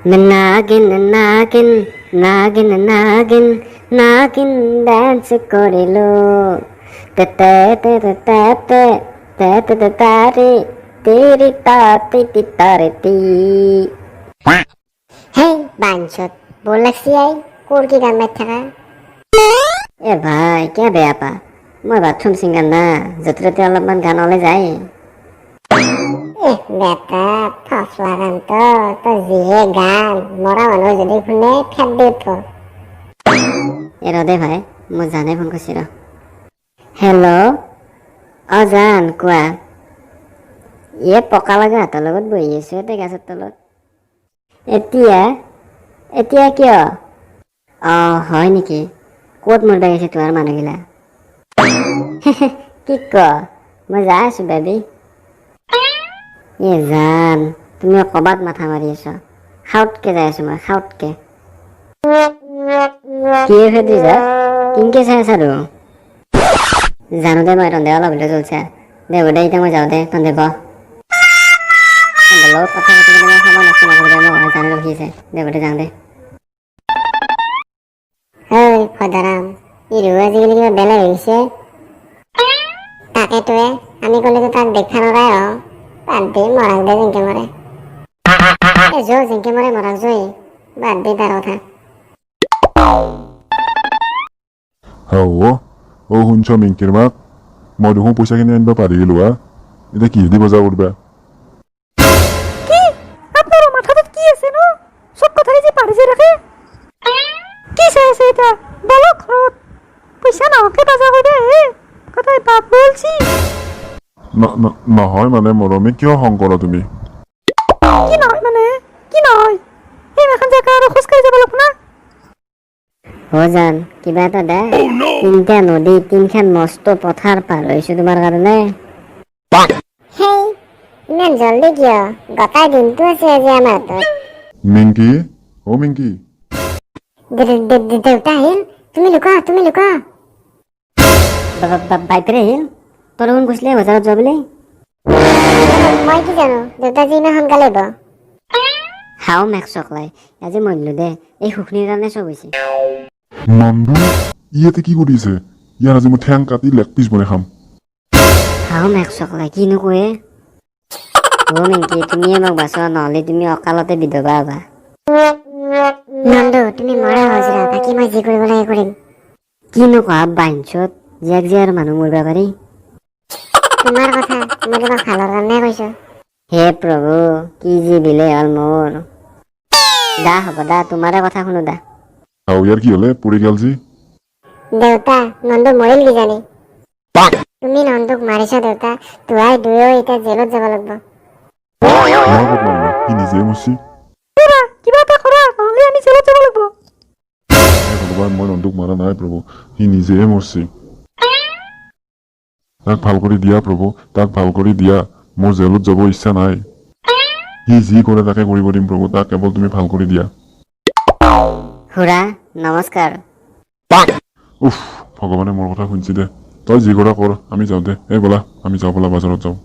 নাগিন নাগিন নাগিন নাগিন নাগিন dance কৰিলো, তে তে তে তে তে তে তে তে তে তাৰে তেৰি তা তি তি তাৰে তি। হেই বাঞ্চত, বৰ লাগছি I, ক'ৰ কি গান মাৰি থাকা? এ ভাই, কিয় বেয়া পা? মই বাথৰুম ছিংগাৰ না, য'তে ত'তে অলপমান গান ওলাই যায়। এহ বেটা, ফফলা গান তো, তই যিহে গান, মৰা মানুহ যদি শুনে ফেট দি উঠব। এ ৰ দে ভাই, মই জানে ফোন কৰিছি ৰ। হেল্ল', অ জান, কোৱা। এ পকা লগা হাতৰ লগত বহি আছো ইয়াতে গাছৰ তলত। এতিয়া এতিয়া কিয়? অ হয় নেকি? ক'ত মৰিব গৈছে তোমাৰ মানুহগিলা? কি ক, মই যাই আছো বেবী। এ জান, তুমি ক'বাত মাথা মাৰি আছ। খাউতকে যাই আছো মই, খাউতকে। কি খেদি যা, কিনকে চাই আছা? আৰু জানো দে, মই তন্ধে অলপ হ'লেও চলছে। দে হ'ব দে, এতিয়া মই যাওঁ দে, তন্ধে ব। তন্ধৰ লগত কথা পাতিবলৈ মই সময় নষ্ট নকৰোঁ দে। মই জানে ৰখি আছে। দে হ'ব দে, যাওঁ দে। ঐ ফদাৰাম, ই আজিকালি কিবা বেলেগ হৈ গৈছে। তাকেতোৱে, আমি ক'লেতো তাক দেখা নৰাই। অ বাদ দে, মৰাক দে, যেনকে মৰে। এ যো, যেনকে মৰে মৰাক জই, বাদ দে তাৰ কথা। হাও অ, শুনছ মিংকিৰ মাক? মই দেখোন পইচাখিনি আনিব পাৰি গ'লো। হা, এতিয়া কিহেদি বজাৰ কৰবা? কি আপনাৰ মাথাটোত কি আছে ন? চব কথাৰে যে পাৰি যে ৰাখে। কি চাই আছে এটা? বলক ঘৰত, পইচা নহকে বজাৰ কৰি হে কথাই বাপ বলছি। নহয় মানে মৰমী, কিয় খং কৰা তুমি? কি নহয় মানে? কি নহয়? সেই এখন জেগা আৰু খোজকাঢ়ি যাব লাগিব না? অ জান, কিবা এটা দে। তিনিটা নদী, তিনখন মস্ত পথাৰ পাৰ হৈছো তোমাৰ কাৰণে। হেই, ইমান জল্দি কিয়? গোটাই দিনটো আছে আজি আমাৰ হাতত। মিংকি, অ মিংকি। দেউতা আহিল, তুমি লুকা, তুমি লুকা। বাইপেৰে আহিল? তই দেখোন কৈছিলি বজাৰত যোৱা বুলি। মই কি জানো দেউতা যে ইমান সোনকালে আহিব। হাও মেক চকলাই, আজি মৰিলো দে। এই শুকনিৰ কাৰণে চব হৈছে। নন্দু, ই ইয়াতে কি কৰিছে? ইয়াৰ আজি মই ঠেং কাটি লেগ পিচ বনাই খাম। হাও মেক চকলাই, কিনো কয়ে? অ মিংকি, তুমিয়ে মোক বাচোৱা, নহ'লে তুমি অকালতে বিধৱা হ'বা। নন্দু, তুমি মৰা হজৰা, বাকী মই যি কৰিব লাগে কৰিম। কিনো কোৱা বাঞ্চত, জীয়াক জীয়াৰ মানুহ মৰিব পাৰি? তোমাৰ কথা, মই তোমাক ভালৰ কাৰণে কৈছো। হে প্ৰভু, কি যি বিলে হ'ল মোৰ। দা হ'ব দা, তোমাৰে কথা শুনো দা। হাও, ইয়াৰ কি হ'লে পৰি গেল যি? দেউতা, নন্দু মৰিল কিজানি। তুমি নন্দুক মাৰিছা দেউতা, তুৱাই দুয়ো এতিয়া জেলত যাব লাগিব। মই ক'ত মাৰিলো? সি নিজে মৰছি। কৰা, কিবা এটা কৰা, নহ'লে আমি জেলত যাব লাগিব। হে ভগৱান, মই নন্দুক মাৰা নাই প্ৰভু, সি নিজেহে মৰছি। তাক ভাল কৰি দিয়া প্ৰভু, তাক ভাল কৰি দিয়া। মোৰ জেলত যাব ইচ্ছা নাই। সি যি কৰে তাকে কৰিব দিম প্ৰভু, তাক কেৱল তুমি ভাল কৰি দিয়া। খুৰা, নমস্কাৰ। উফ, ভগৱানে মোৰ কথা শুনছি দে। তই যি কৰা কৰ, আমি যাওঁ দে। এই ব'লা, আমি যাওঁ, ব'লা বজাৰত যাওঁ।